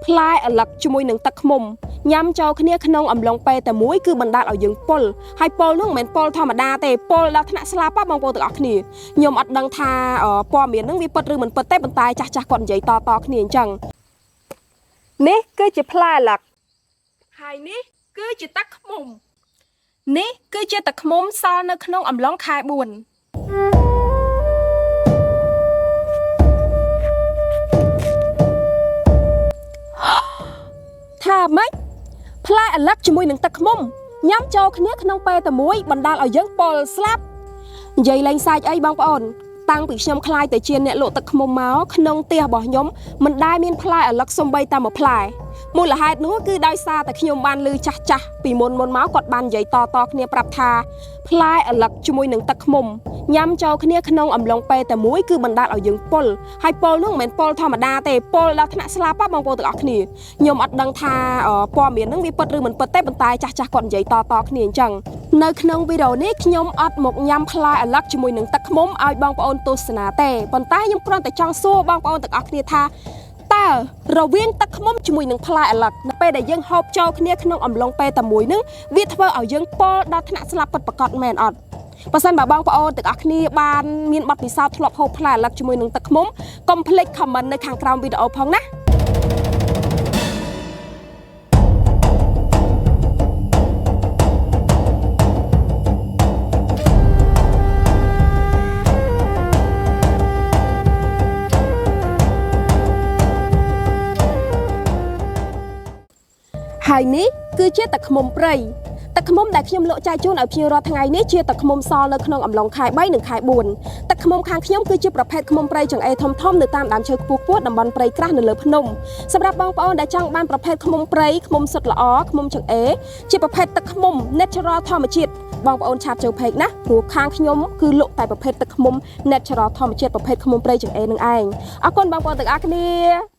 ផ្លែឪឡឹកជាមួយនឹងទឹកឃ្មុំញ៉ាំចូលគ្នាក្នុងអំឡុងពេលតែមួយគឺបណ្ដាលឲ្យយើងពុលហើយពុលនោះមិនមែនពុលធម្មតាទេពុលដល់ថ្នាក់ស្លាប់ហ៎បងប្អូនទាំងអស់គ្នាខ្ញុំអត់ដឹងថាព័ត៌មានហ្នឹងវាពិតឬមិនពិតទេប៉ុន្តែចាស់ចាស់គាត់និយាយតតគ្នាអញ្ចឹងនេះគឺជាផ្លែឪឡឹកហើយនេះគឺជាទឹកឃ្មុំនេះគឺជាទឹកឃ្មុំសល់នៅក្នុងអំឡុងខែ4ថាម៉េចផ្លែឪឡឹកជាមួយនឹងទឹកឃ្មុំញ៉ាំចូលគ្នាក្នុងពេលតែមួយបណ្ដាលឲ្យយើងពុលស្លាប់និយាយលេងសើចអីបងប្អូនតាំងពីខ្ញុំក្លាយទៅជាអ្នកលក់ទឹកឃ្មុំមកក្នុងផ្ទះរបស់ខ្ញុំមិនដែលមានផ្លែឪឡឹកសំបីតែមួយផ្លែមូលហេតុនោះគឺដោយសារតែខ្ញុំបានឮចាស់ចាស់ពីមុនមុនមកគាត់បាននិយាយតតគ្នាប្រាប់ថាផ្លែឪឡឹកជាមួយនឹងទឹកឃ្មុំញ៉ាំចូលគ្នាក្នុងអំឡុងពេលតែមួយគឺបណ្ដាលឲ្យយើងពុលហើយពុលនោះមិនមែនពុលធម្មតាទេពុលដល់ថ្នាក់ស្លាប់ហ៎បងប្អូនទាំងអស់គ្នាខ្ញុំអត់ដឹងថាព័ត៌មានហ្នឹងវាពិតឬមិនពិតទេប៉ុន្តែចាស់ចាស់គាត់និយាយតតគ្នាអញ្ចឹងនៅក្នុងវីដេអូនេះខ្ញុំអត់មកញ៉ាំផ្លែឪឡឹកជាមួយនឹងទឹកឃ្មុំឲ្យបងប្អូនទស្សនាទេប៉ុន្តែខ្ញុំគ្រាន់តែចង់សួរបងប្អូនទាំងអស់គ្នាថាតើរវាងទឹកឃ្មុំជាមួយនឹងផ្លែឪឡឹកនៅពេលដែលយើងហូបចូលគ្នាក្នុងអំឡុងពេលតែមួយហ្នឹងវាធ្វើឲ្យយើងពុលដល់ថ្នាក់ស្លាប់ពិតប្រាកដមែនអត់បើសិនបើបងប្អូនទាំងអស់គ្នាបានមានបទពិសោធន៍ធ្លាប់ហូបផ្លែឪឡឹកជាមួយនឹងទឹកឃ្មុំកុំភ្លេច comment នៅខាងក្រោមវីដេអូផងណាហើយនេះគឺជាទឹកឃ្មុំព្រៃទឹកឃ្មុំដែលខ្ញុំលក់ចែកជូនឲ្យភ្ញៀវរាល់ថ្ងៃនេះជាទឹកឃ្មុំសល់នៅក្នុងអំឡុងខែ3និងខែ4ទឹកឃ្មុំខាងខ្ញុំគឺជាប្រភេទឃ្មុំព្រៃចង្អេរធំៗនៅតាមដើមឈើខ្ពស់ៗតំបន់ព្រៃក្រាស់នៅលើភ្នំសម្រាប់បងប្អូនដែលចង់បានប្រភេទឃ្មុំព្រៃឃ្មុំសុទ្ធល្អឃ្មុំចង្អេរជាប្រភេទទឹកឃ្មុំ natural ធម្មជាតិបងប្អូនឆាតចូល page ណាព្រោះខាងខ្ញុំគឺលក់តែប្រភេទទឹកឃ្មុំ natural ធម្មជាតិប្រភេទឃ្មុំព្រៃចង្អេរនឹងឯងអរគុណបងប្អូនទាំងអស់គ្នា។